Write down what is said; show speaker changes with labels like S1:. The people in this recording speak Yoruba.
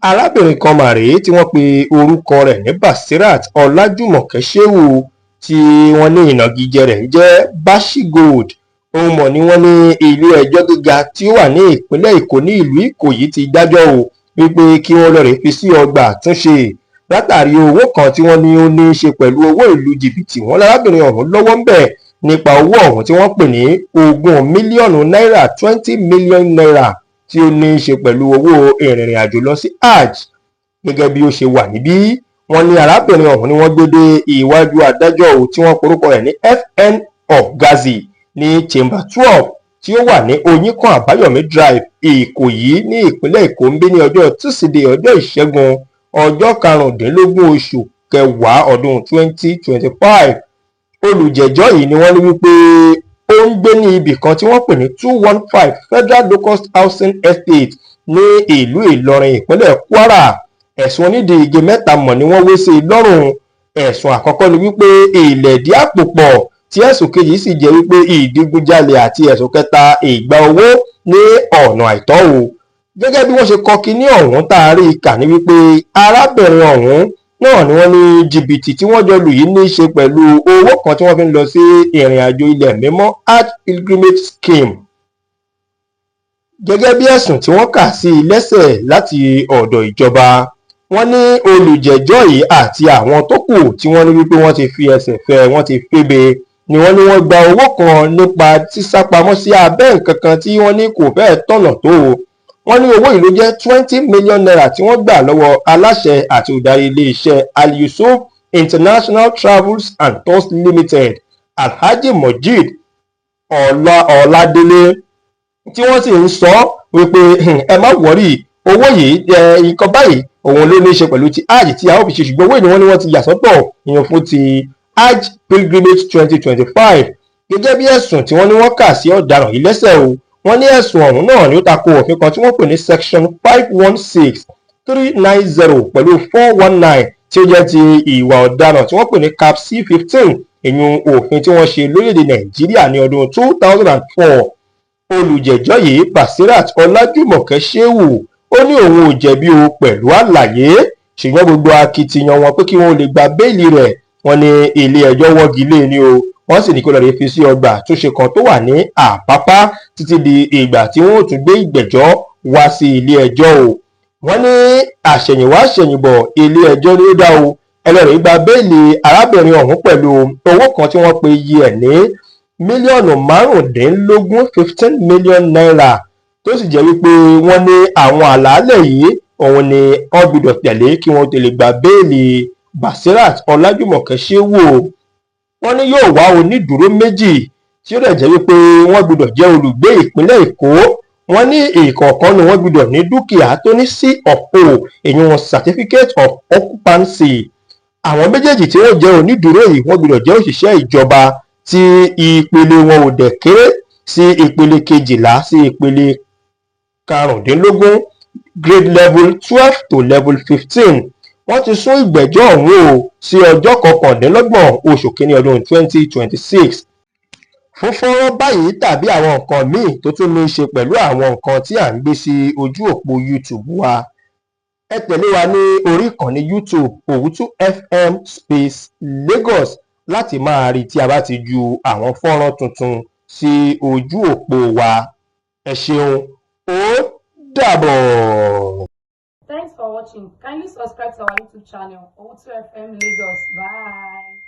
S1: Arábìnrin kan mà rèé tí wọ́n pe orúkọ rẹ̀ ní Basirat Ọlájúmọ̀kẹ́ Shehu, tí wọ́n ní ìnagijẹ rẹ̀ ń jẹ́ Bashigold. Òun mọ̀ ni wọ́n ní ilé-ẹjọ́ gíga tí ó wà ní ìpínlẹ̀ Èkó ní ìlú Ìkòyí ti dájọ́ o wípé kí wọ́n lọ́ọ́ rèé fi sí ọgbà àtúnṣe látàrí owó kan tí wọ́n ní ó ní í ṣe pẹ̀lú owó ìlú jìbìtì. Wọn lárábìnrin ọ̀hún lọ́wọ́ ń bẹ̀ nípa owó ọ̀hún tí wọ́n pè ní 20 mílíọ̀nù náírà, ₦20 million, tí ó ní í ṣe pẹ̀lú owó ìrìnrìn àjò lọ sí Hajj. Gẹ́gẹ́ bí ó ṣe wà níbí, wọ́n ní arábìnrin ọ̀hún ni wọ́n gbé dé iwájú adájọ́ ò tí wọ́n porúkọ rẹ̀ ní FN Ọ̀gázì ní Chamber 12 tí ó wà ní Oyinkan Àbáyọ̀mí Drive, Ìkòyí, ní ìpínlẹ̀ Èkó ń bí ní ọjọ́ Tusidee, ọjọ́ Ìṣẹ́gun, ọjọ́ 15 oṣù kẹwàá ọdún 2025. Olùjẹ́jọ́ yìí ni wọ́n ní wípé ó ń gbé ní ibì kan tí wọ́n pè ní 215 Federal Locust Housing Estate ní ìlú Ìlọrin, ìpínlẹ̀ Kwara. Ẹ̀sùn onídìí igi mẹ́ta mọ̀ ni wọ́n wé sí i lọ́rùn. Ẹ̀sùn àkọ́kọ́ ni wípé ìlẹ̀dí àpò pọ̀, tí ẹ̀sùn kejì sì jẹ́ wípé ìdígunjalè, àti ẹ̀sùn kẹta, ìgbà owó ní ọ̀nà àìtọ́ o. Gẹ́gẹ́ bí wọ́n ṣe kọ kinní ọ̀hún tá a rí i kà ní wípé arábìnrin ọ̀hún náà ni wọ́n ní jìbìtì tí wọ́n jọ lù yìí ní í ṣe pẹ̀lú owó kan tí wọ́n fi ń lọ sí ìrìn àjò ilẹ̀ mímọ́, Hajj pilgrimage scheme. Gẹ́gẹ́ bí ẹ̀sùn tí wọ́n kà sí i lẹ́sẹ̀ láti ọ̀dọ̀ ìjọba, wọ́n ní olùjẹ́jọ́ yìí àti àwọn tó kù tí wọ́n ní wípé wọ́n ti fi ẹsẹ̀ fẹ́, wọ́n ti fébè ni, wọ́n ní wọ́n gba owó kan nípa sísápamọ́ sí abẹ́ nǹkan kan tí wọ́n ní kò fẹ́ẹ̀ tọ̀nà tó o. Wọ́n ní owó yìí ló jẹ́ ₦20 million tí wọ́n gbà lọ́wọ́ aláṣẹ àti olùdarí iléeṣẹ́ Al Yusuf International Travels and Tours Limited, Alhaji Mojeed Ọládélé, tí wọ́n sì ń sọ wípé ẹ má worry, owó yìí, nǹkan báyìí òun ló ní í ṣe pẹ̀lú ti Hajj tí a ó fi ṣe. Ṣùgbọ́n owó yìí ni wọ́n ní wọ́n ti yà sọ́tọ̀ ìyẹn fún ti Hajj pilgrimage 2025. Gẹ́gẹ́ bí ẹ̀sùn tí wọ́n ní wọ́n kà sí ọ̀daràn yìí lẹ́sẹ̀ o, wọ́n ní ẹ̀sùn ọ̀hún náà ni ó tako òfin kan tí wọ́n pè ní section 516, 390 pẹ̀lú 419, tí ó jẹ́ ti ìwà ọ̀daràn tí wọ́n pè ní cap C 15, ìyún òfin tí wọ́n ṣe lórílẹ̀‐èdè Nàìjíríà ní ọdún 2004. Olùjẹ́jọ́ yìí, Basirat Ọlájúmọ̀kẹ́ Shehu, ó ní òun ò jẹ̀bi o pẹ̀lú àlàyé, ṣùgbọ́n gbogbo akitiyan wọn pé kí wọ́n lè gba béèlì rẹ̀, wọ́n ní ilé ẹjọ́ wọ́gi lé ní o. Wọ́n sì ní kó lọ́ọ́ rí fi sí ọgbà àtúnṣe kan tó wà ní Àpápá títí di ìgbà tí wọ́n ó tún gbé ìgbẹ́jọ́ wá sí ilé ẹjọ́ o. Wọ́n ní àṣẹ̀yìnwá àṣẹ̀yìnbọ̀, ilé ẹjọ́ ní ó dá o, ẹ lọ́ọ́ rí gba béèlì arábìnrin ọ̀hún pẹ̀lú owó kan tí wọ́n pe iye ẹ̀ ní mílíọ̀nù 15, ₦15 million, tó sì jẹ́ wípé wọ́n ní àwọn àlàálẹ̀ yìí òun ni wọ́n gbọ́dọ̀ tẹ̀lé kí wọ́n tó lè gba béèlì Basirat Ọlájúmọ̀kẹ́ Shehu. Wọ́n ní yóò wá onídùúró méjì tí ó dẹ̀ jẹ́ wípé wọ́n gbọ́dọ̀ jẹ́ olùgbé ìpínlẹ̀ Èkó. Wọ́n ní ìkọ̀ọ̀kan ni wọ́n gbọ́dọ̀ ní dúkìá tó ní C of O, èyí certificate of occupancy. Àwọn méjèèjì tí wọ́n jẹ́ onídùúró yìí, wọ́n gbọ́dọ̀ jẹ́ òṣìṣẹ́ ìjọba tí ìpele wọn ò dẹ̀ kéré sí ìpele 12 sí ìpele 15, grade level 12 to level 15. Wọ́n ti sún ìgbẹ́jọ́ ọ̀hún o sí ọjọ́ 29 oṣù kínní ọdún 2026. Fún fọ́nrán báyìí tàbí àwọn nǹkan míì tó tún ní í ṣe pẹ̀lú àwọn nǹkan tí à ń gbé sí ojú òpó YouTube wa, ẹ tẹ̀lé wa ní orí ìkànnì YouTube Òwútú FM space Lagos láti máa rí tí a bá ti ju àwọn fọ́nrán tuntun sí ojú òpó wa. Ẹ ṣeun, ó dàbọ̀.
S2: Thanks for watching. Kindly subscribe to our YouTube channel, Owutu FM Lagos. Bye.